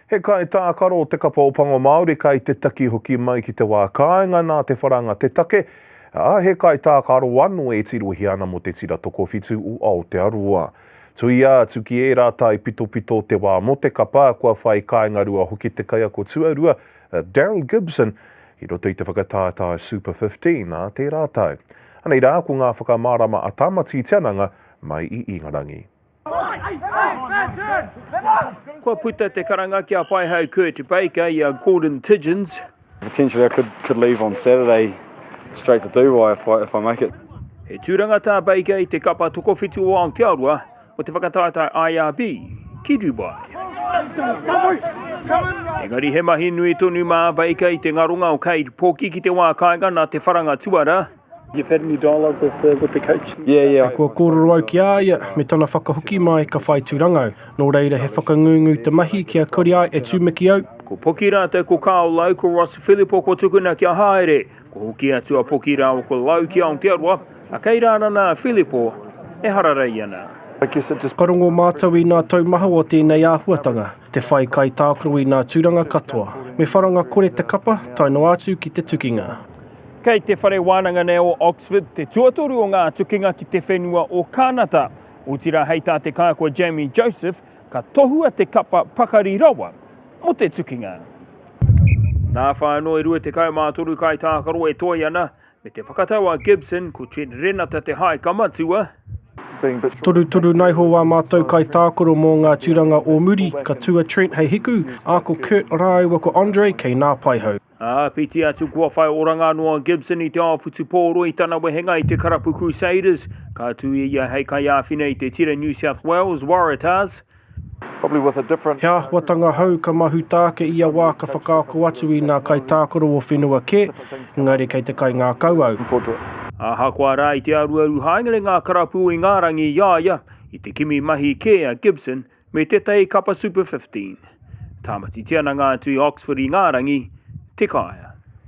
He kaitākaro te kapa o Pango Māori kai te taki hoki mai ki te wā kāinga nā te wharanga te take, ā, he kaitākaro anō e tirohia ana mō te tira tokowhitu o Aotearoa. Tuia atu ki ērā taipitopito o te wā mō te kapa, kua whai kāinga rua hoki te kaiako tuarua, a Daryl Gibson, i roto i te whakataetae Super 15 ā tērā tau. Anei rā ko ngā whakamārama a Tamati Tiananga mai i Ingarangi. Kua puta te karanga ki a Paihau Kurt Baker i a Gordon Tidgens. Potentially I could could leave on Saturday straight to Dubai if I if I make it. He tūranga tā Baker i te kapa tokowhitu o Aotearoa o te whakataetae IRB ki Dubai. Engari he mahi nui tonu mā Baker i te ngaronga o Cade Poki ki te wā kāinga nā te wharanga tuara. You've had any dialogue with the, with the coach? Yeah, yeah. Kua kōrero au ki a ia, me tana whakahoki mai ka whai tūranga au. Nō reira he whakangungu te mahi kia kore ai e tūmiki au. Ko Poki rātou ko Carl Lowe, ko Ross Filipo kua tukuna kia haere. Kua hoki atu a Poki rāua ko Lowe ki Aotearoa, a kei Rārana a Filipo e hararei ana. I guess it just. Ka rongo mātou i nā taumaha o tēnei āhuatanga, te whai kaitākaro i nā tūranga katoa. Me wharanga kore te kapa, tae noa atu ki te tukinga. Kei te whare wānanga nei o Oxford te tuatoru o ngā tukinga ki te whenua o Kānata. Otirā hei tā te kaiako Jamie Joseph, ka tohua te kapa pakari rawa mō te tukinga. Nā whai anō e 23 kaitākaro e toe ana, me te whakatau a Gibson ko Trent Renata te haeka matua. Torutoru naiho wā mātou kaitākaro mō ngā tūranga o muri, ka tū a Trent hei hiku, ā ko Kurt rāua ko Andre kei nā paihau. Āpiti atu kua whai oranga anō a Gibson i te ao whutupōro i tana wehenga i te karapu Crusaders. Ka tū ia hei kaiāwhina i te tira New South Wales Waratahs. He āhuatanga hou ka mahuta ake ia wā ka whakaako atu i nā kaitākaro o whenua kē, engari kei te kaingākau au. Ahakoa rā i te aruaru haere ngā karapu o Ingarangi i a ia, i te kimi mahi kē a Gibson me tētahi kapa Super 15. Tāmati Tiananga atu i Oxford i Ngārangi, Te Kāea.